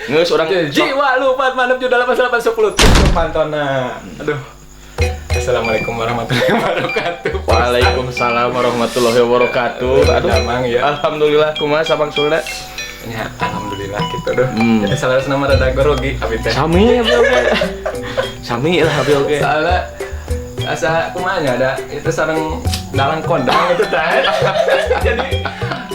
Geus urang. Jiwa lu 4 8 7 8 9 10 tutup pantona. Aduh. Assalamualaikum warahmatullahi wabarakatuh. Waalaikumsalam warahmatullahi wabarakatuh. Aduh. Damang ya. Alhamdulillah, kumaha Sabang Sulda? Ya, alhamdulillah gitu duh. Jadi salah nama rada grogi abi teh. Sami abi oge. Sami lah abi oge. Soalnya asa kumaha nya, ada itu sareng dalang kondang itu teh. Jadi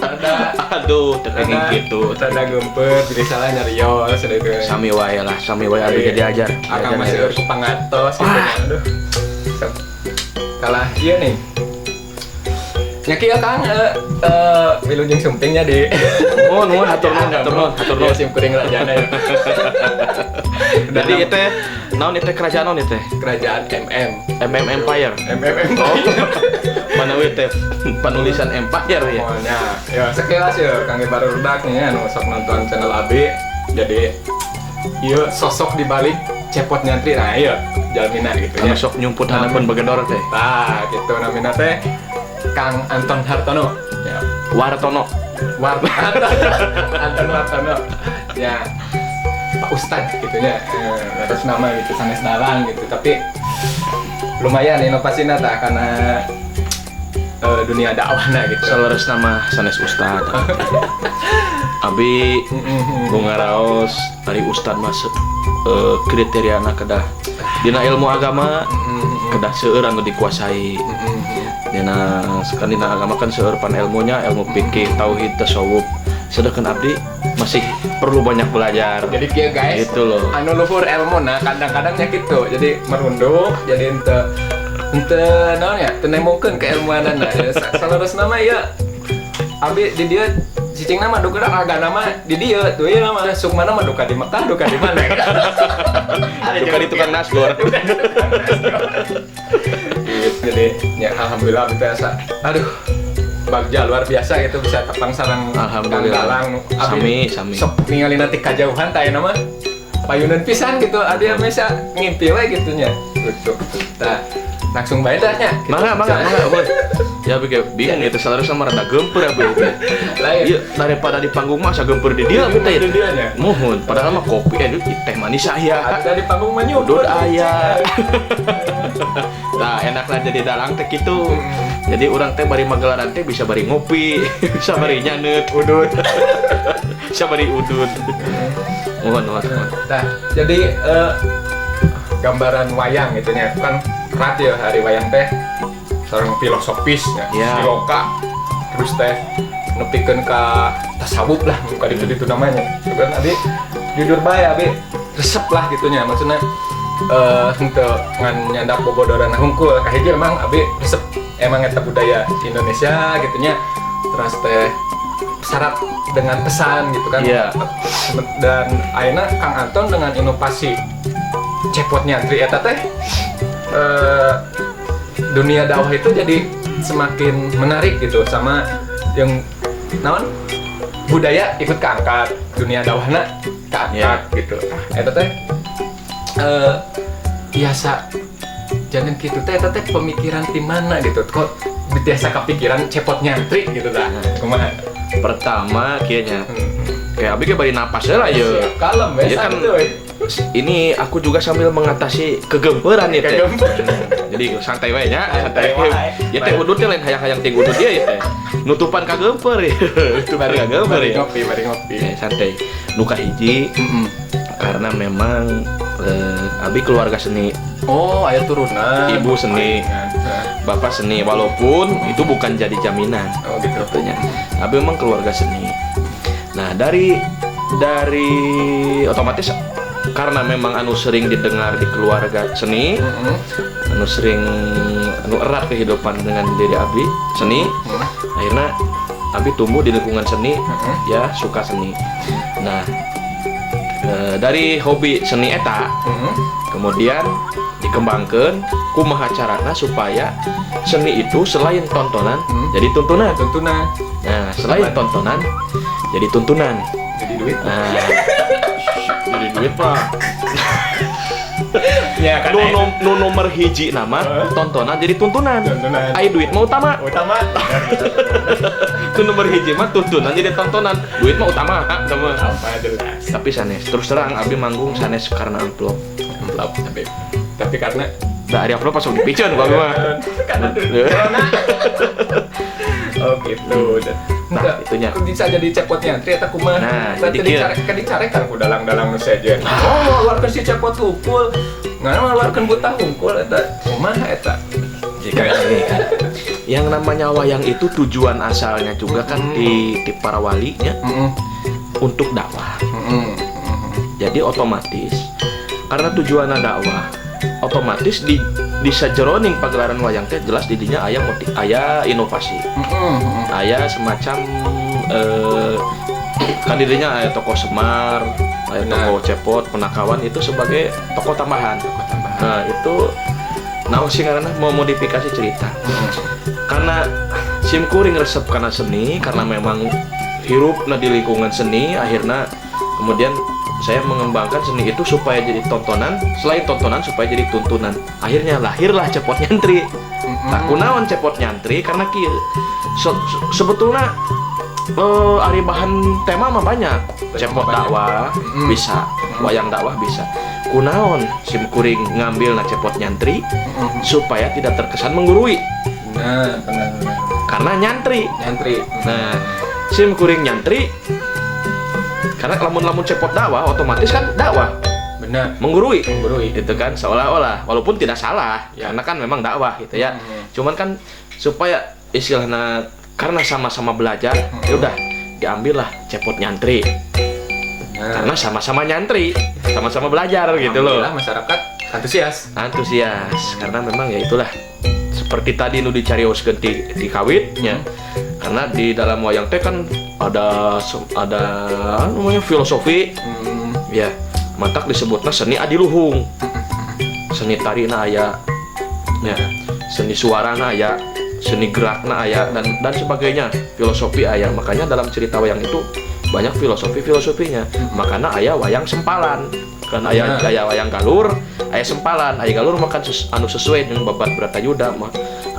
ada Aduh, teu kenging kitu. Rada gempet, jadi salah nyarios sudah itu. Sami wae lah, sami wae abi ge diajar. Akang Diajar masih nyarios. ku pangatos gitu. Aduh. Sok. Kalah iya nih. Ya kieu Kang, wilujeng sumpingnya di. Nuhun, nuhun, hatur nuhun, hatur nuhun, hatur nuhun. Ya, sim kuring rajana ya. Jadi itu naon itu, kerajaan naon itu? Kerajaan MM. MM Empire. MM Empire. Oh. Mana we teh penulisan Empire ya? Pokoknya, ya sekilas ya, Kang barudak nih anu sok nonton channel AB. Jadi iya, sosok di balik Cepot Nyantri, nah iya jalmina gitu ya. Anu sok nyumput handapeun begedor teh. Nah, gitu namina teh Kang Anton Hartono. Ya. Wartono. Anton Wartono. Ya. Pak Ustad gitu ya. Atas nama gitu sanes dalang gitu, tapi lumayan inovasinya tak karena dunia dakwahna gitu. Saleres nama sanes ustad. Abi bunga raos dari ustad masuk kriteriana kedah dina ilmu agama, kedah seueur anu dikuasai dina kan dina agama kan seueur pan ilmunya, ilmu fikih, tauhid, tasawuf, sedangkan abdi masih perlu banyak belajar. Jadi kieu guys, gitu loh. Anu luhur ilmu nah kadang-kadangnya gitu. Jadi merunduk, jadi ente ente naon ya, teu nemongkeun keilmuanana. Ya, saleresna mah ieu abi di dieu cicing nama duka raga nama di dieu tuh ieu nama sukmana mah duka di Mekah, duka di mana. Duka di tukang nasgor. Gitu, jadi ya alhamdulillah biasa. Aduh, bagja luar biasa gitu bisa tepang sareng Alhamdulillah. Kang Galang. Sami, sami. Sok ningali nanti kajauhan tah nama payunan pisan gitu, ada yang bisa ngimpi we gitu nya gitu. Nah, langsung bae dah nya gitu. Mangga, mangga, mangga, boy. Ya bikin bingung gitu, seharusnya mah rada gempur ya gitu. Lain. Iya, daripada di panggung mah asa gempur di dia kita ya. Di dia nya. Mohon, padahal mah kopi teh manis aya. Ada di panggung mah nyudut. Udut aya. Nah, enaklah jadi dalang teh gitu. Jadi orang teh bari magelaran teh bisa bari ngopi, bisa bari nyaneut, Udut. Bisa bari udut. Mohon, mohon, mohon. Nah, jadi gambaran wayang gitu nya kan erat ya, hari wayang teh sareng filosofis ya, siloka terus teh nepikeun ka tasawuf lah, bukan itu namanya itu kan. Abi jujur bae, abi resep lah gitunya, maksudnya henteu ngan nyandak bobodoran hungkul. Kahiji emang abi resep, emang eta budaya Indonesia gitunya, terus teh sarat dengan pesan gitu kan. Dan ayeuna Kang Anton dengan inovasi Cepot Nyantri eta teh dunia dakwah itu jadi semakin menarik gitu, sama yang naon budaya ikut keangkat, dunia dakwahna keangkat gitu. Eta teh biasa jangan gitu teh, eta teh pemikiran di mana gitu, kok biasa kepikiran Cepot Nyantri gitu dah, kumaha? Pertama kayaknya kayak abi kayak bari napas lah ya. Siap, kalem ya. Iya kan. Santuy. Ini aku juga sambil mengatasi kegemperan ya teh. Kegemperan. Jadi santai wae nya, Santai santai. wae. Ya teh udut teh lain hayang-hayang ting udut dia ya teh. Nutupan kagemper ya. Nutupan kagemper Bari ya. ngopi, bari ngopi. Ya, santai. Nu kahiji karena memang abi keluarga seni. Oh, aya turunan. Ibu seni. Nah, bapak seni, walaupun itu bukan jadi jaminan. Oh gitu. Tentunya. Tapi memang keluarga seni. Nah, dari otomatis karena memang anu sering didengar di keluarga seni, anu sering anu erat kehidupan dengan diri abi seni, akhirnya abi tumbuh di lingkungan seni, ya suka seni. Nah, dari hobi seni eta kemudian dikembangkan kumaha carana supaya seni itu selain tontonan jadi tuntunan. Tuntunan. Nah, selain tontonan jadi tuntunan. Jadi duit. Nah, jadi duit, Pak. Ya, kan Nu nomor hiji nama tontonan jadi tuntunan. Tontonan. Ai duit mah utama. Utama. Nu nomor hiji mah tuntunan jadi tontonan. Duit mah utama sama. Apa jelas. Tapi sanes terus terang abi manggung sanes karena amplop. Amplop tapi karena da ari amplop langsung dipiceun ku abi mah. Karena corona. Oh gitu. Nah, itunya. Bisa jadi cepot nyantri eta kumaha? Nah, jadi dicarekan ku dalang-dalang nu sejen. Oh, ngeluarkeun si cepot hungkul. Ngan ngeluarkeun buta hungkul eta. Kumaha eta? Jika ini kan. Yang namanya wayang itu tujuan asalnya juga kan di para walinya untuk dakwah. Jadi otomatis karena tujuannya dakwah, otomatis di sajeroning pagelaran wayang teh jelas didinya aya motif, aya inovasi. Aya semacam kan didinya aya tokoh Semar, aya tokoh Cepot, Penakawan itu sebagai tokoh tambahan. Nah, itu naon sih karena memodifikasi cerita. Karena sim kuring resep karena seni, karena memang hirupna di lingkungan seni, akhirnya kemudian saya mengembangkan seni itu supaya jadi tontonan, selain tontonan supaya jadi tuntunan. Akhirnya lahirlah cepot nyantri. Tak kunaon cepot nyantri karena kieu. Sebetulnya ari bahan tema mah banyak. Cepot dakwah bisa, wayang dakwah bisa. Kunaon sim kuring ngambil na cepot nyantri supaya tidak terkesan menggurui. Nah, benar. Karena nyantri. Nyantri. Nah, sim kuring nyantri karena lamun-lamun cepot dakwah otomatis kan dakwah. Benar. Menggurui. Gitu kan seolah-olah walaupun tidak salah ya. Karena kan memang dakwah gitu ya. Cuman kan supaya istilahnya karena sama-sama belajar, ya udah diambillah cepot nyantri. Karena sama-sama nyantri, sama-sama belajar gitu loh. Masyarakat antusias. Antusias karena memang ya itulah seperti tadi nu dicarioskeun di kawitnya. Karena di dalam wayang teh kan ada namanya filosofi. Ya, matak disebutna seni adiluhung. Seni tarina aya, ya, seni suarana aya, seni gerakna aya dan sebagainya. Filosofi aya. Makanya dalam cerita wayang itu banyak filosofi-filosofinya. Makanya aya wayang sempalan. Kan aya aya wayang galur, aya sempalan, aya galur makan anu sesuai dengan babat Bratayuda,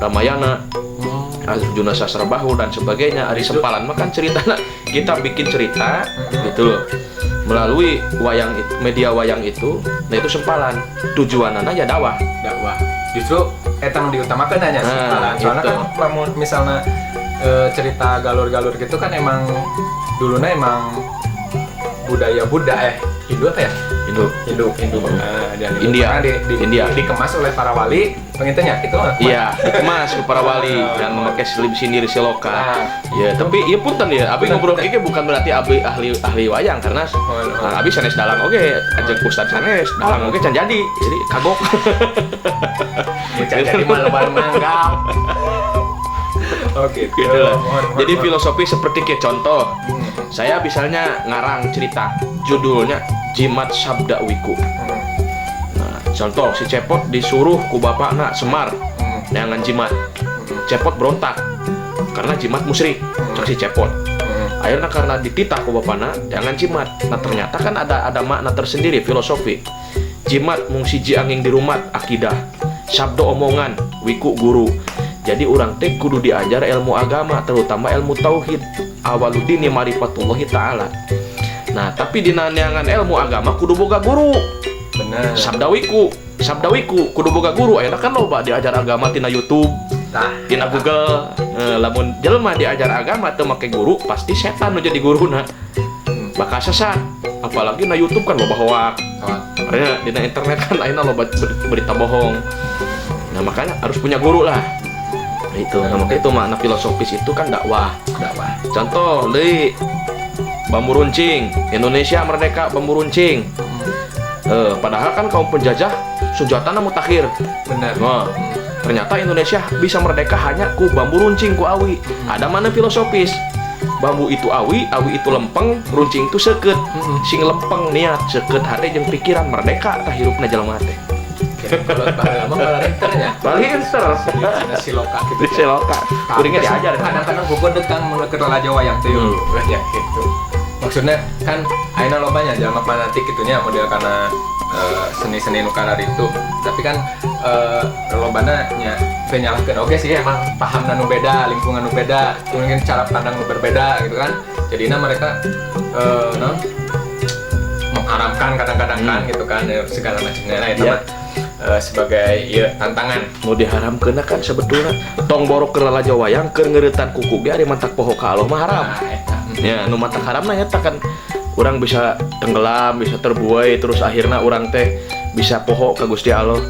Ramayana. Arjuna Sasrabahu dan sebagainya. Ari sempalan makan cerita kita bikin cerita gitu loh melalui wayang itu, media wayang itu. Nah itu sempalan tujuanana ya dakwah. Dakwah. Justru eta nu diutamakan hanya sempalan. Soalnya kan lamun misalnya cerita galur-galur gitu kan emang dulunya emang budaya Buddha Hindu apa ya? Hindu. Dan India. India. Dikemas oleh para wali, pengintanya itu. Iya, dikemas ke para wali yang memakai selip sindir siloka. Ya, tapi ieu punten ya, abi ngobrol kieu bukan berarti abi ahli wayang karena abi sanes dalang oge, ajeng ustad sanes, dalang oge can jadi. Jadi kagok. Can jadi maluan manggap. Oke, gitu lah. Jadi filosofi seperti kayak contoh, saya misalnya ngarang cerita, judulnya Jimat Sabda Wiku. Nah, contoh si Cepot disuruh ku bapakna Semar neangan jimat. Cepot berontak karena jimat musyrik, cek si Cepot. Akhirnya karena dititah ku bapakna neangan jimat. Nah, ternyata kan ada makna tersendiri filosofi. Jimat mung siji angin di rumat akidah. Sabda omongan wiku guru. Jadi urang teh kudu diajar ilmu agama, terutama ilmu tauhid. Awaludini marifatullahi ta'ala. Nah, tapi dina neangan ilmu agama kudu boga guru. Bener. Sabda wiku kudu boga guru. Ayeuna kan loba diajar agama tina YouTube, tina Google. Lamun jelema diajar agama teu make guru, pasti setan nu jadi guruna. Bakal sesat. Apalagi na YouTube kan loba hoak. Karena dina internet kan ayeuna loba berita bohong. Nah, makanya harus punya guru lah. Itu, nah, makanya itu makna filosofis itu kan dakwah. Dakwah. Contoh, deui bambu runcing, Indonesia merdeka bambu runcing. Padahal kan kaum penjajah senjatana mutakhir. Benar. Nah, ternyata Indonesia bisa merdeka hanya ku bambu runcing ku awi. Ada mana filosofis? Bambu itu awi, awi itu lempeng, runcing itu seukeut. Sing lempeng niat, seukeut hate jeung pikiran merdeka tah hirupna jelema teh. Kalau baheula mah balinternya. Balinter. Siloka gitu. Siloka. Kuringnya diajar. Kadang-kadang gugur detang mun keur lalajo wayang teh. Ya gitu. Maksudnya kan ayeuna lobanya jalma fanatik kitu nya model kana Seni-seni nu itu, tapi kan lobana nya teu nyalahkeun oge sih, emang pahamna nu beda, lingkungan nu beda, mungkin cara pandang nu berbeda gitu kan. Jadinya mereka naon, mengharamkan kadang-kadang kan gitu kan ya, segala macamnya. Nah, itu mah sebagai ieu tantangan. Nu diharamkeun kan sebetulnya tong borok keur lalajo wayang keur ngeureutan kuku ge ari mantak poho ka Allah mah haram. Nah, eta. Ya, nu matak haramna eta kan urang bisa tenggelam, bisa terbuai, terus akhirnya urang teh bisa poho ka Gusti Allah.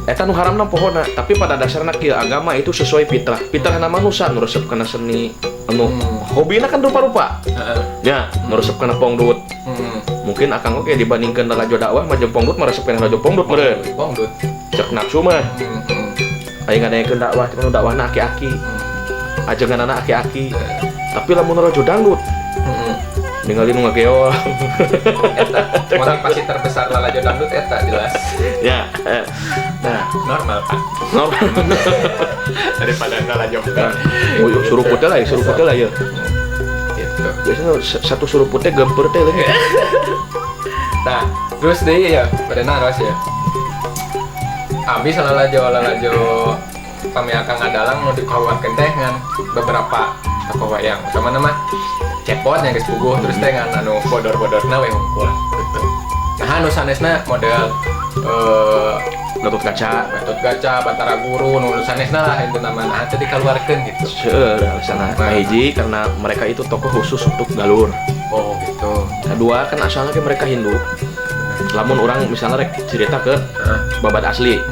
Eta nu haramna pohona, tapi pada dasarnya kieu, agama itu sesuai fitrah. Fitrahna manusia nu resep kana seni, anu hobina kan rupa-rupa. Ya, nu resep kana pongdut. Mungkin akang oke dibandingkan lalajo dakwah mah jeung pongdut mah resep kana lalajo pongdut meureun. Pongdut. Cek nafsu mah. Aya ngadangukeun dakwah, cuman dakwahna aki-aki. Ajenganana aki-aki. Tapi lamun lalajo dangdut, ningali nu ngageol. Eta motivasi terbesar lalajo dangdut eta jelas. Ya. Nah, normal kan normal. Daripada lalajo. Nah, oh, yuk, suruputnya lah, ya, suruputnya lah ya. Gitu. Biasanya satu suruputnya gempur teh lagi. Nah, terus deh ya, pada naros ya. Abi lalajo lalajo pami akang ngadalang nu dikaluarkeun teh ngan beberapa tokoh wayang. Utama nama Cepot yang geus puguh, terus teh ngan anu bodor-bodorna we hungkul gitu. Nah, anu sanesna model Gatot Kaca. Gatot Kaca, Batara Guru, nu sanesna lah itu nama, nah teh dikaluarkeun gitu. Seueur alasanna. Nah, hiji karena mereka itu tokoh khusus untuk galur. Oh, gitu. Kedua kan asalnya ke mereka Hindu. Lamun orang misalnya rek cerita ke babat asli,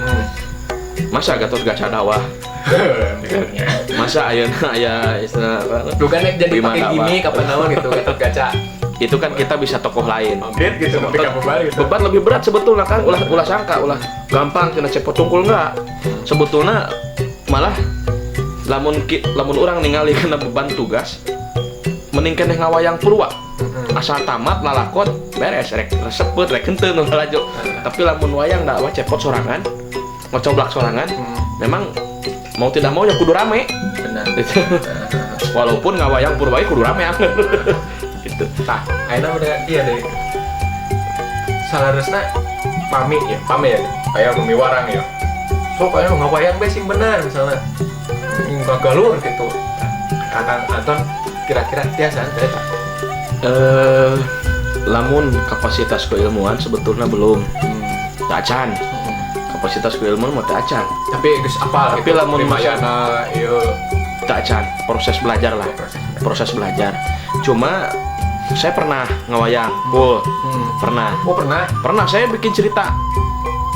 masa Gatot Kaca dakwah? Masa ayeuna aya istilah apa? Bukan jadi Bima pakai dakwah. Gimmick apa naon gitu Gatot Kaca. Itu kan kita bisa tokoh lain. Upgrade gitu, tapi kamu balik gitu. Beban lebih berat sebetulnya kan, ulah ulah sangka ulah gampang kena cepot tungkul, enggak. Sebetulnya malah lamun orang ningali kena beban tugas mending keneh ngawayang purwa, asal tamat lalakon beres, rek resepet rek henteu nu lalajo. Tapi lamun wayang dakwah cepot sorangan, ngocoblak sorangan, memang mau tidak mau ya kudu rame. Gitu. Walaupun ngawayang purwa kudu rame gitu. Tah, ayeuna udah iya deh. Salarusna pami ya, pami ya. Kayak bumi warang ya. So kayak ngawayang be sing bener misalnya. Enggak galur gitu. Kakang Anton kira-kira tiasa teh eta? Lamun kapasitas keilmuan sebetulnya belum, tak acan. Kapasitas keilmuan mah tak acan. Tapi geus apal Tapi gitu. lamun Rimayana ieu. Tak acan, proses belajar lah, proses. Proses belajar. Cuma saya pernah ngawayang full. Pernah. Oh, pernah. Pernah saya bikin cerita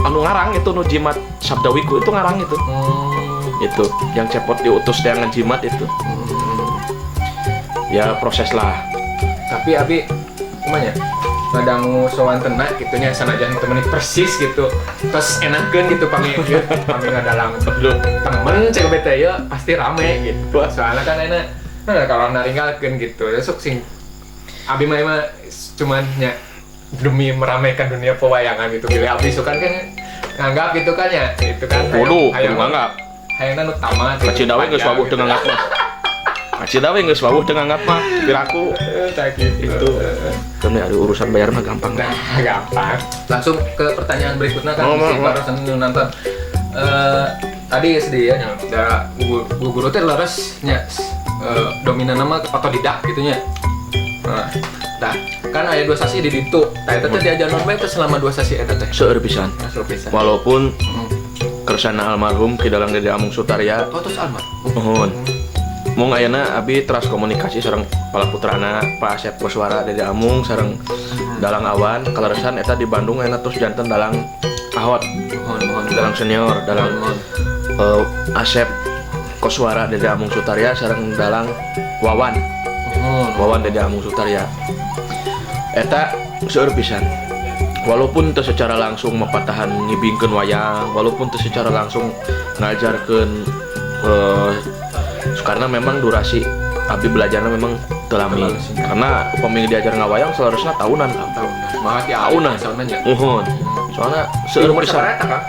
anu ngarang itu, nu jimat Sabdawiku itu ngarang itu. Itu yang cepot diutus dengan jimat itu. Ya proses lah. Tapi abi kumaha nya? Ngadangu sawantena gitu nya, sanajan temen persis gitu. Terus enakeun gitu pami ieu, pami ngadalang temen cek bete ya pasti rame gitu. Soalnya kan enak. Nah, kalau naringgalkeun gitu, ya sok sing abi mah emang cuman nya demi meramaikan dunia pewayangan gitu. Pilih abdi sukan kan nganggap gitu kan ya. Itu kan Kudu, kudu hayang nganggap. Hayangna nu tamat gitu. Kacida we geus panjang wawuh gitu. teu nganggap mah. Kacida we geus wawuh teu nganggap mah, piraku. Tak gitu. Itu. Kan ada urusan bayar mah gampang. Nah, gampang. Langsung ke pertanyaan berikutnya kan, Oh, si oh, oh. barusan nu nonton. Tadi SD ya, da guru guru teh leres nya dominan nama otodidak gitu nya. Nah, kan aya dua sasi di ditu. Tah eta teh diajar non bae teh selama dua sasi eta teh. Seueur pisan. Masuk pisan. Walaupun kersana almarhum Ki Dalang Dede Amung Sutarya. Oh, terus almarhum. Mohon. Mung ayeuna abi teras komunikasi sareng pala putrana Pak Asep Koswara Dede Amung sareng Dalang Awan kaleresan eta di Bandung ayeuna terus janten Dalang Ahot. Mohon, mohon. Dalang senior, dalang Mohon. Asep Koswara Dede Amung Sutarya sareng Dalang Wawan. Mohon. Wawan Dede Amung Sutarya. Eta seueur pisan. Walaupun teu secara langsung mapatahan ngibingkeun wayang, walaupun teu secara langsung ngajarkeun, karena memang durasi abdi belajarnya memang teu lami. Terlalu singkat. Karena upami diajar ngawayang seharusnya tahunan, Kang. Tahunan. Semangat ya. Tahunan. Soalnya nya. Muhun. Soalnya seueur Umur pisan. sabaraha eta, Kang?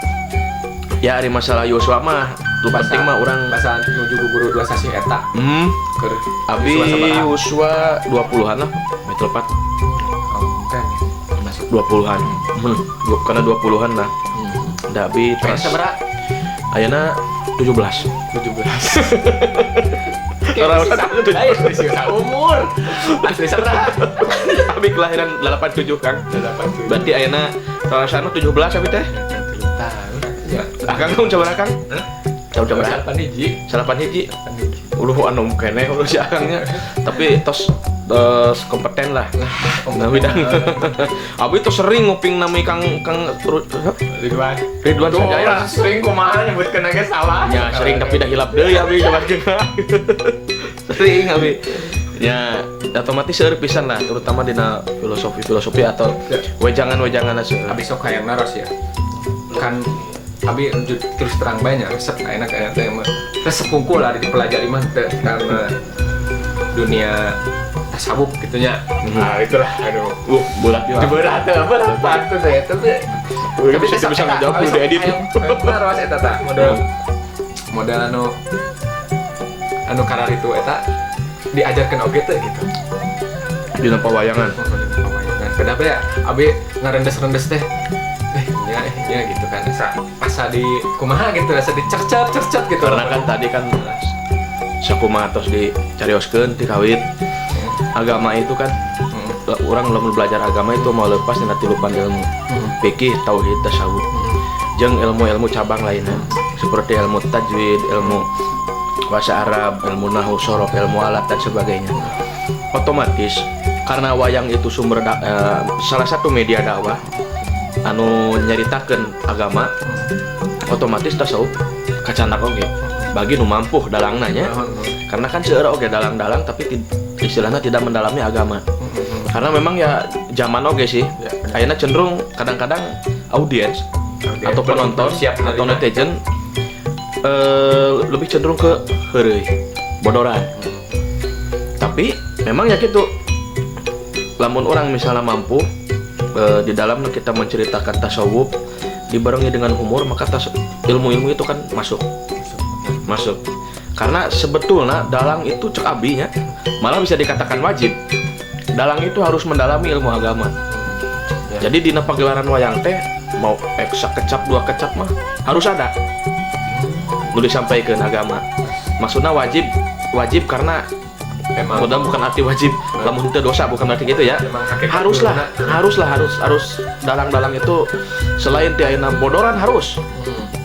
Ya ari masalah yuswa mah, lu penting mah urang Bahasa nuju guru dua sasi eta. Keur Abi yuswa sabaraha? yuswa 20-an lah, betul Pak. Oh, kan masih 20-an. Karena 20-an lah. Da abi Pengen terus sabaraha? Ayeuna 17. 17. Orang Ayo, sisa umur. Asli sabaraha? Abi kelahiran 87, Kang. 87. Berarti ayeuna tahun 17 abi teh. Tahun. Ya. Akang tahun sabaraha, Kang? Hah? Tahun sabaraha? Salapan hiji. Salapan hiji. Salapan hiji. Uluh anu keneh uluh si akangnya. Tapi tos tos kompeten lah. Nah, bidang. Abi tuh sering nguping nami Kang Kang Ridwan. Ridwan Tuh, Sanjaya. orang sering kumaha nyebutkeun ge salah. Ya sering, tapi dah hilap deui abi coba. Sering abi. Ya otomatis seueur pisan lah, terutama dina filosofi-filosofi atau Ya. wejangan-wejangan seueur. Abi sok hayang naros ya. Kan abi terus terang banyak resep enak kayak teh mah. Resep kungkul lah dipelajari mah teh karena dunia tasawuf gitu nya. Nah, itulah aduh. Bulat ya. Berat tuh, berat pantun saya tapi Bisa bisa ngejawab udah edit. Naros eta tah model model anu anu karar itu eta diajarkan oge teh gitu. Dina pawayangan. Pawayangan. Kenapa ya? Abi ngarendes-rendes teh. Ya, ya gitu kan. Asa, asa di kumaha gitu, asa dicercet cercet gitu. Karena kan tadi kan sakumaha tos dicarioskeun ti kawit. Agama itu kan orang lamun belajar agama itu mau lepas dina tilupan ilmu. Fikih, tauhid, tasawuf. Jeung ilmu-ilmu cabang lainnya seperti ilmu tajwid, ilmu bahasa Arab, ilmu nahwu, sorof, ilmu alat dan sebagainya. Otomatis karena wayang itu sumber salah satu media dakwah anu nyaritakeun agama, otomatis tasawuf kacandak oge bagi nu mampu dalangna nya. Karena kan seueur oge dalang-dalang tapi istilahnya tidak mendalami agama. Karena memang ya zaman oge sih. Ya, benar. Ayeuna cenderung kadang-kadang audiens atau Belum penonton siap atau menerima. netizen lebih cenderung ke heureuy, bodoran. Tapi memang ya gitu. Lamun orang misalnya mampu di dalam kita menceritakan tasawuf dibarengi dengan humor, maka ilmu-ilmu itu kan masuk. Masuk. Karena sebetulnya dalang itu cek abinya malah bisa dikatakan wajib. Dalang itu harus mendalami ilmu agama. Ya. Jadi dina pagelaran wayang teh mau eksak kecap dua kecap mah harus ada. Nu disampaikan agama. Maksudnya wajib, wajib karena Emang mudah bukan arti wajib lamun teu dosa, bukan berarti gitu ya. Emang hakikat Haruslah, guruna. haruslah, harus, harus dalang-dalang itu selain ti ayeuna bodoran harus.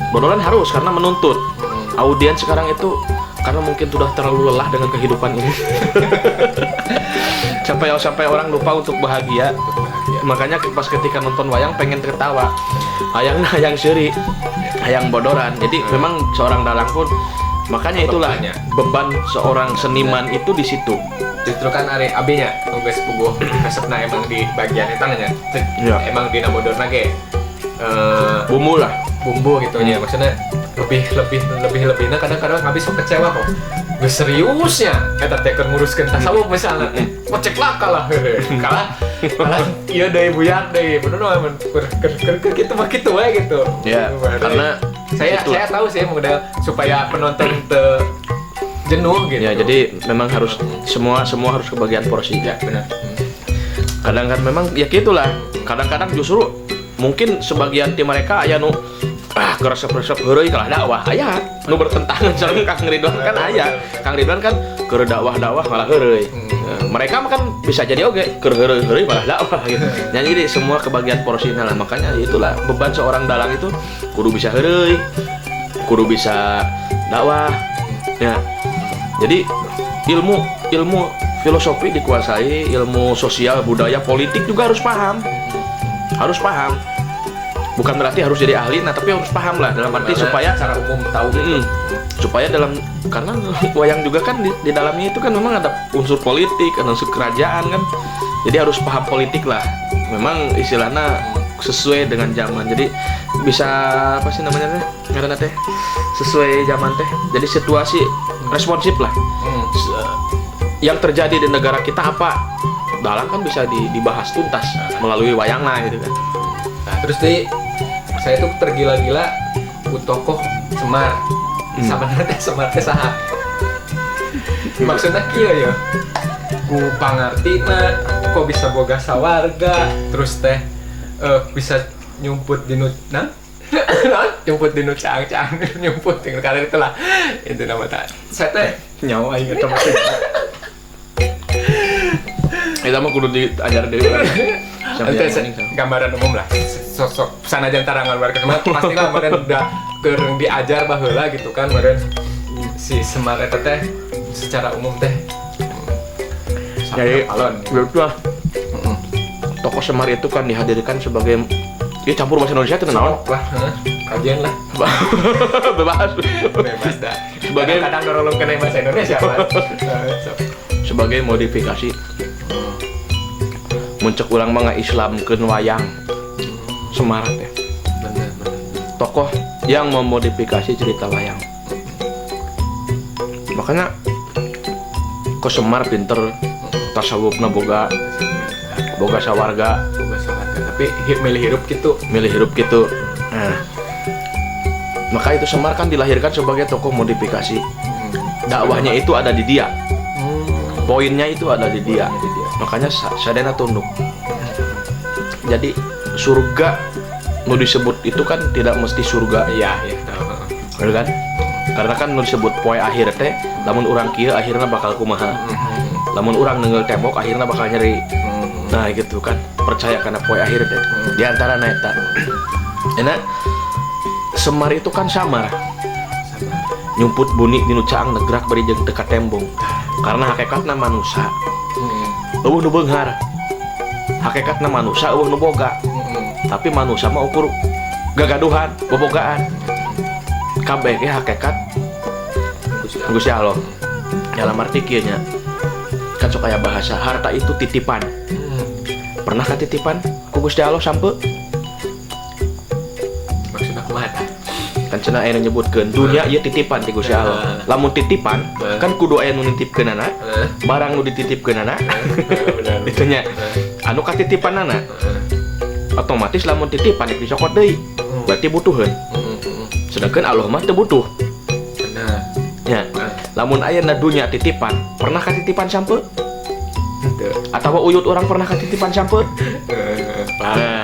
Bodoran harus karena menuntut. Audiens sekarang itu karena mungkin sudah terlalu lelah dengan kehidupan ini. Sampai sampai orang lupa untuk bahagia. Untuk bahagia. Makanya pas ketika nonton wayang pengen tertawa. Hayang hayang seuri, hayang bodoran. Jadi memang seorang dalang pun makanya itulah Bebannya. Beban seorang seniman itu di situ. Justru kan ari abi nya geus puguh resepna emang di bagian eta nya. Iya. Emang dina bodorna ge Bumbu lah. Bumbu gitu nya. Maksudnya lebih lebih lebih lebihna kadang-kadang abi sok kecewa kok. Geus seriusnya eta teh keur nguruskeun tasawuf misalnya. Kocek lah kalah heueuh. Kalah kalah ieu deui buyar deui. Bener mah keur keur keur keur kitu mah kitu we gitu. Ya, Bener. Karena Saya itu. Saya tahu sih model supaya penonton teu jenuh gitu. Ya, jadi memang harus semua semua harus kebagian porsi. Ya, benar. Kadang kan memang ya gitulah. Kadang-kadang justru mungkin sebagian tim mereka aya nu ah resep-resep heureuy kalah dakwah aya nu bertentangan sareng Kang Ridwan kan aya. Kang Ridwan kan keur dakwah-dakwah malah heureuy. Mereka mah kan bisa jadi oge keur heureuy-heureuy malah dakwah gitu. Ya, jadi semua kebagian porsinya lah. Makanya itulah beban seorang dalang itu kudu bisa heureuy, kudu bisa dakwah. Ya. Jadi ilmu ilmu filosofi dikuasai, ilmu sosial, budaya, politik juga harus paham. Harus paham. Bukan berarti harus jadi ahli, nah tapi harus paham lah dalam arti Gimana supaya secara umum tahu gitu. Supaya dalam karena wayang juga kan di dalamnya itu kan memang ada unsur politik, ada unsur kerajaan kan. Jadi harus paham politik lah. Memang istilahnya sesuai dengan zaman. Jadi bisa apa sih namanya teh? Ngaranna teh sesuai zaman teh. Jadi situasi responsif lah. Yang terjadi di negara kita apa? Dalang kan bisa dibahas tuntas melalui wayang lah gitu kan. Nah, terus di saya tuh tergila-gila ku tokoh Semar. Sebenarnya teh Semar teh saha? Maksudnya kieu ya. Ku pangartina kok bisa boga sawarga, terus teh Bisa nyumput di nah? Nyumput di nu caang-caang nyumput tinggal kali itulah itu nama tak saya teh nyawa aing eta mah. Eta mah kudu diajar deui. Gambaran umum lah sosok sanajan tara ngaluarkeun mah pastilah meureun udah keur diajar baheula gitu kan meureun si Semar eta teh secara umum teh jadi betul. Tokoh Semar itu kan dihadirkan sebagai ya campur bahasa Indonesia itu naon lah, kajian lah. Bebas. Bebas dah. Sebagai kadang dorong kena bahasa Indonesia, Pak. Sebagai modifikasi. Muncul urang mah ngaislamkeun wayang Semar teh. Bener, bener. Tokoh yang memodifikasi cerita wayang. Makanya kok Semar pinter tasawufna boga boga sawarga. Tapi milih hirup gitu, milih hirup gitu. Nah, maka itu Semar kan dilahirkan sebagai tokoh modifikasi. Dakwahnya itu ada di dia, poinnya itu ada di dia. Makanya sadena tunduk. Jadi surga nu disebut itu kan tidak mesti surga. Iya, iya. Betul kan? Karena kan nu disebut poe akhir teh, lamun urang kieu akhirna bakal kumaha. Lamun urang nenggel tembok akhirna bakal nyeri. Nah gitu kan, percaya karena poe akhir teh. Di antara eta. Enak Semar itu kan samar. Nyumput buni dinu caang negrak bari jeung teu katembong. Karena hakikatna manusa. Eueuh nu beunghar. Hakikatna manusa eueuh nu boga. Tapi manusa mah ukur gagaduhan, bobogaan. Kabeh ge hakikat Gusti Allah. Dalam arti kieu nya. Kan sok aya bahasa harta itu titipan. Pernah katitipan ku Gusti Allah sampe? Maksudna kumaha tah? Kan cenah aya nyebutkeun dunia ieu titipan ti Gusti Allah. Lamun titipan kan kudu aya nu nitipkeunana, barang nu dititipkeunana. Itu nya. Anu katitipanana. Otomatis lamun titipan dicokot deui. Berarti butuheun. Sedangkan Allah mah teu butuh. Bener. Ya. Lamun aya na dunia titipan, pernah katitipan sampe? Atau uyut orang pernah ketitipan sampe? Nah.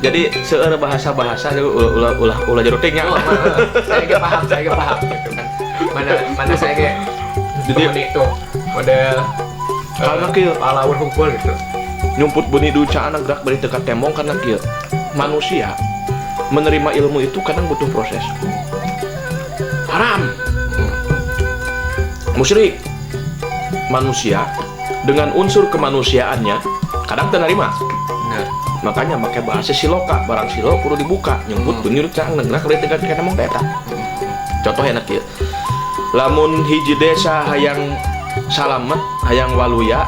Jadi seueur bahasa-bahasa ulah ulah ulah jero teh nya. Saya ge paham, saya ge paham gitu kan. Mana saya ge jadi itu model karena kieu palawur hungkul gitu. Nyumput beuni du caana gerak bari teu katembong karena kieu. Manusia menerima ilmu itu kadang butuh proses. Haram. Musyrik. Manusia dengan unsur kemanusiaannya kadang terima. Nah. Makanya pakai bahasa siloka, barang silo kudu dibuka, nyumput beunir caang negrak bari teu katembong teh eta. Contoh enak kieu. Lamun hiji desa hayang salamet, hayang waluya,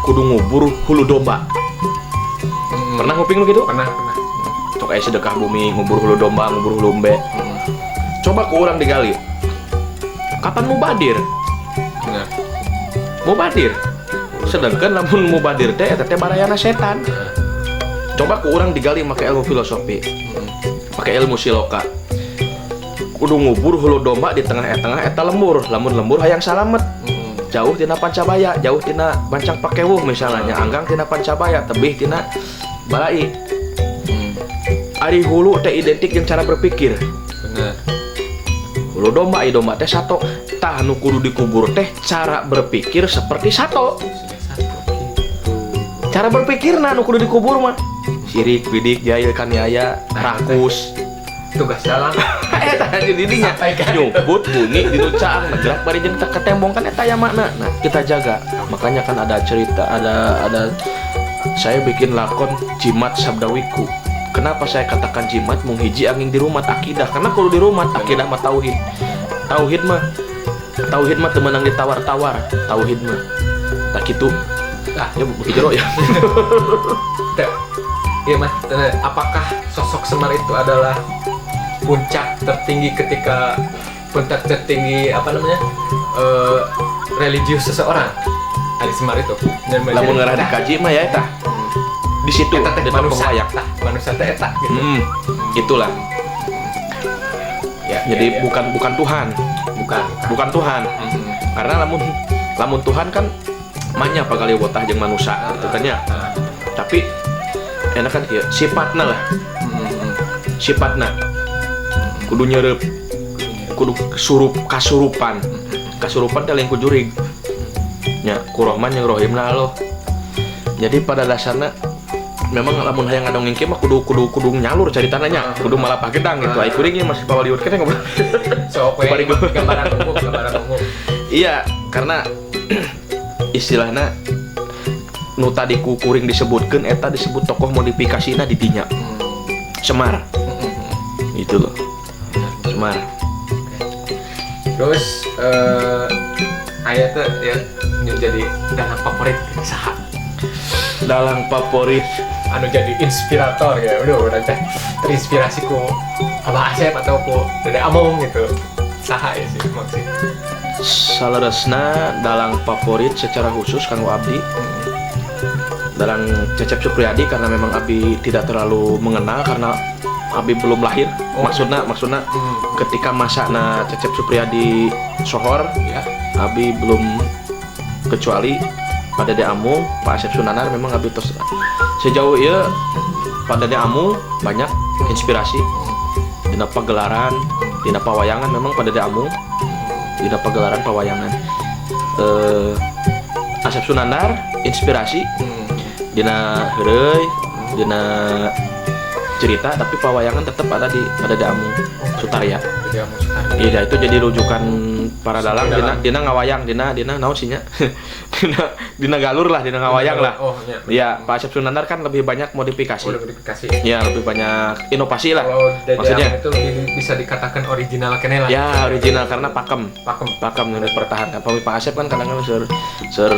kudu ngubur hulu domba. Pernah nguping lu gitu? Pernah, pernah. Sok aya sedekah bumi, ngubur hulu domba, ngubur hulu embe. Coba ku urang digali. Kapan mubadir? Bener. Mubadir. Sedangkan lamun mubadir teh eta teh barayana setan. Coba ku urang digali make ilmu filosofi. Make ilmu siloka. Kudu ngubur hulu domba di tengah-tengah eta lembur. Lamun lembur hayang salamet. Jauh tina pancabaya, jauh tina bancang pakewuh misalnya, anggang tina pancabaya, tebih tina balai. Ari hulu teh identik jeung cara berpikir. Bener. Hulu domba, ai domba teh sato. Tah nu kudu dikubur teh cara berpikir seperti sato. Cara berpikirna nu kudu dikubur mah. Sirik, bidik, jahil, kaniaya, rakus. Tugas dalam. Eta didinya nyumput buni di caang gerak bari jeung teu katembong kan eta ya makna. Nah, kita jaga. Makanya kan ada cerita, ada saya bikin lakon jimat sabdawiku. Kenapa saya katakan jimat mung hiji angin di rumah akidah? Karena kalau di rumah akidah mah tauhid. Tauhid mah teu meunang ditawar-tawar, tauhid mah. Tah kitu. Ah, ya beuki jero ya. Iya Mas, apakah sosok Semar itu adalah puncak tertinggi ketika puncak tertinggi apa namanya religius seseorang? Ari Semar itu. Lamun ngarah dikaji mah ya eta. Di situ di tokoh wayang. Manusia teh eta gitu. Itulah. Ya, jadi ya, ya. bukan Tuhan. Bukan Tuhan. Karena lamun Tuhan kan manya pagaliwotah jeung manusia gitu kan ya. Tapi Enak kan kieu, sifatna lah. Sifatna. Kudu nyerep. Kudu surup kasurupan. Kasurupan teh lain ku jurig. Nya, ku Rohman jeung Rohimna Allah. Jadi pada dasarnya memang lamun hayang ngadongeng kieu mah kudu kudu kudu nyalur caritana nya, kudu malapah gedang gitu. Ai kuring ieu masih pawaliut keneh ngobrol. Sok we gambaran umum, gambaran umum. Iya, karena istilahnya nu tadi ku kuring disebutkeun eta disebut tokoh modifikasina di dinya. Semar. Gitu loh. Semar. Terus aya teh ya nu jadi dalang favorit saha? Dalang favorit anu jadi inspirator ya. Udah urang teh terinspirasi ku Abah Asep atau ku Dede Amung gitu. Saha ya sih maksud? Saleresna dalang favorit secara khusus kanggo abdi dalang Cecep Supriyadi, karena memang abdi tidak terlalu mengenal karena abdi belum lahir. Maksudna maksudna ketika masana Cecep Supriyadi sohor abdi belum, kecuali Pak Dede Amung, Pak Asep Sunandar memang abdi tos sejauh ieu. Pak Dede Amung banyak inspirasi dina pagelaran, dina pawayangan. Memang Pak Dede Amung dina pagelaran pawayangan, Asep Sunandar inspirasi dina heureuy, dina cerita, tapi pawayangan tetap ada di ada di Amung Sutarya. Dede Amung Sutarya. Iya, itu jadi rujukan para dalang dina dina ngawayang, dina dina naon sih nya, dina dina galur lah, dina ngawayang lah. Oh, iya. Iya, Pak Asep Sunandar kan lebih banyak modifikasi. Oh, modifikasi. Ya, lebih banyak inovasi lah. Kalau Dede Maksudnya Amung itu lebih bisa dikatakan original keneh lah. Ya, original karena pakem. Pakem. Pakem yang dipertahankan. Pak Asep kan kadang-kadang ser ser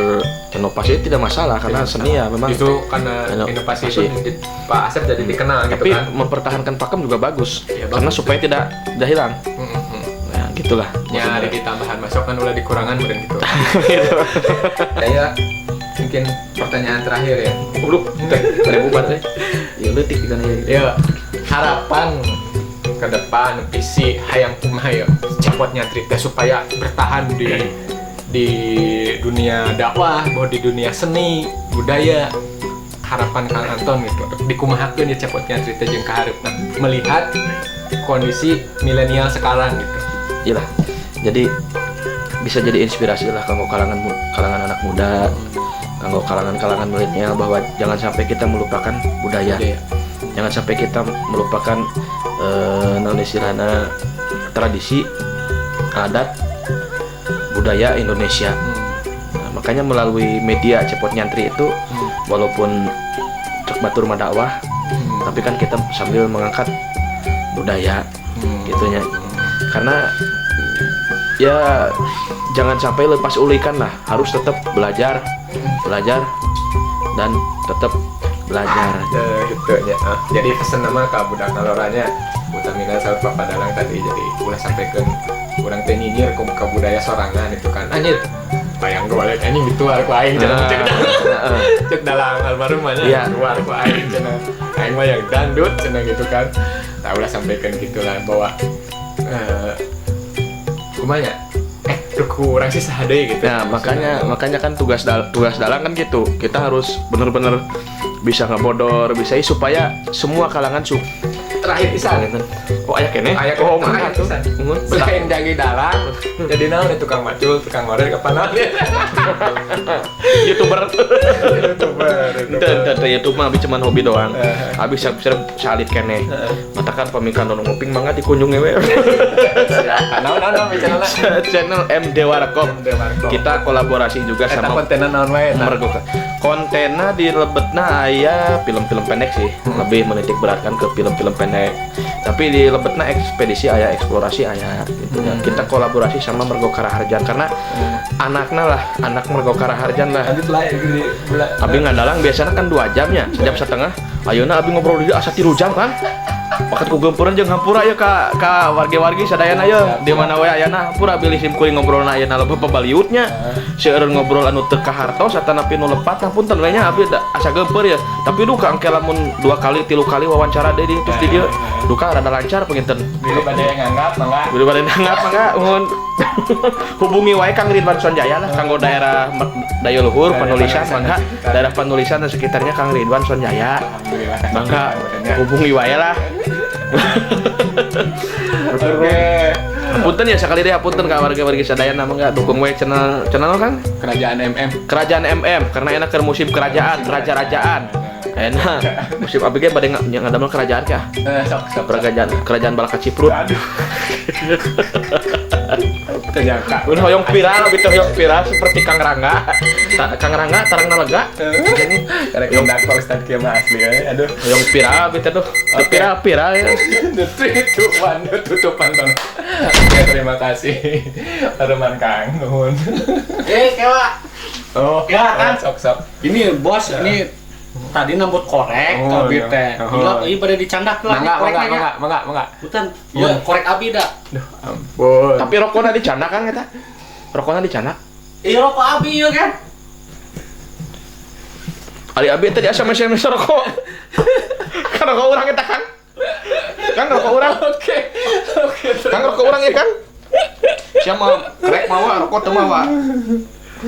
inovasi tidak masalah karena Tidak seni ya memang. Justru karena inovasi itu Pak Asep jadi dikenal gitu Tapi kan. Mempertahankan pakem juga bagus. Iya, karena bagus. Supaya tidak tidak hilang. Nah, gitulah. Ya, maksudnya. ada ditambahan masukan ulah dikurangan meureun gitu. Gitu. Kayak mungkin pertanyaan terakhir ya. Aduh, teh, ada bubar teh. Ya leutik di kana ya. Ya, harapan ke depan, visi hayang kumaha ya Cepot Nyantri teh supaya bertahan di dunia dakwah, bahwa di dunia seni, budaya, harapan Kang Anton gitu. Dikumahakeun ya Cepot Nyantri teh jeung kahareupna melihat kondisi milenial sekarang gitu. Iyalah. Jadi bisa jadi inspirasi lah kanggo kalangan anak muda, kanggo kalangan-kalangan milenial bahwa jangan sampai kita melupakan budaya. Budaya. Jangan sampai kita melupakan naon istilahna, tradisi, adat, budaya Indonesia. Nah, makanya melalui media Cepot Nyantri itu walaupun cek batur mah dakwah, tapi kan kita sambil mengangkat budaya gitunya. Karena ya jangan sampai lepas ulikan lah, harus tetap belajar, belajar dan tetap belajar. Gitu ya. Ah, jadi pesan nama ka budak naloranya utamina saur Bapak Dalang tadi, jadi ulah sampaikan urang teh nyinyir ke budaya sorangan itu kan, anjir bayang gue balik anjing gitu ku aing cenah, cek cek dalang almarhum nya, keluar ku aing cenah, aing mah yang dangdut cenah gitu kan. Nah, ulah sampaikan gitulah bahwa kumaha kurang sih saha deui gitu. Nah, makanya makanya kan tugas dalang kan gitu. Kita harus bener-bener bisa ngebodor, bisa supaya semua kalangan su Terakhir pisan. Oh, aya keneh? Aya Oh, keneh, mana terakhir tuh? pisan. Mun. Selain jadi dalang, jadi naon ya, tukang macul, tukang ngorek, apa naon ya? YouTuber. YouTuber. Ente, ente, ente, YouTube mah abi cuman hobi doang. Abi siap siap salit keneh. Matakan pamikan nu nguping mangga dikunjungi we. Siap. Naon naon naon channelna? Channel MD Warkop. MD Warkop. Kita kolaborasi juga Eta sama kontenna naon wae eta? Mergo kontenna di lebetna aya film-film pendek sih, lebih menitik beratkan ke film-film pendek. Tapi di lebetna ekspedisi aya, eksplorasi aya gitu ya. Kita kolaborasi sama Mergo Karaharjan karena anaknya lah, anak Mergo Karaharjan lah. Lanjut lah ya, gede Abi ngadalang biasanya kan 2 jam ya, sejam setengah. Ayeuna abi ngobrol di asa 3 jam kan. Pakat ku gempuran jeung hampura ya ka wargi-wargi sadayana ya. Di mana we ayana hampura bilih sim kuring ngobrolna ayeuna lebih pabaliutnya. Seueur ngobrol anu teu kahartos atanapi nu lepat, punten we nya, abi da, asa geumpeur ya. Tapi duka engke lamun dua kali tilu kali wawancara deui terus di dieu duka rada lancar panginten. Bilih bade yang nganggap mangga. Bilih bade nanggap mangga, mohon. Hubungi wae Kang Ridwan Sonjaya lah kanggo daerah Dayeuh Luhur, Panulisan, mangga daerah Panulisan dan sekitarnya Kang Ridwan Sonjaya. Alhamdulillah. Mangga hubungi wae lah. Oke. Punten ya sekali deh, punten ka warga-wargi sadayana, mangga dukung we channel channel kan Kerajaan MM. Kerajaan MM karena enak ke musim kerajaan, raja-rajaan. Enak. Musim abi ge bade ngadamel kerajaan kah? Eh, sok sok. Kerajaan kerajaan Balaka Ciprut. Aduh. Terjangka. Mun hoyong viral, abi teh hoyong viral seperti Kang Rangga. Kang Rangga tarang lega. Karek ngendak Pak Ustad kieu mah asli we. Aduh. Hoyong viral abi teh tuh. Oke. Viral viral ya. 3, 2, 1, tutupan ton. Oke, terima kasih. Aruman Kang, nuhun. Eh, kewa. Oh, Ya, kan? Sok sok. Ini bos, ini tadi nambut korek Oh, abi iya. teh. Oh. Gila, ieu pada dicandak lah. Mangga, mangga, koreknya. mangga, mangga, mangga. Punten. Iya, korek abi dah. Duh, ampun. Tapi rokona dicandak kan eta? Rokona dicandak. Iya, rokok abi ieu kan. Ari abi teh di SMS rokok. Kan rokok urang eta kan. Kan rokok urang. Oke. Oke. Kan rokok urang ya kan? Siapa mau krek mawa rokok teu mawa.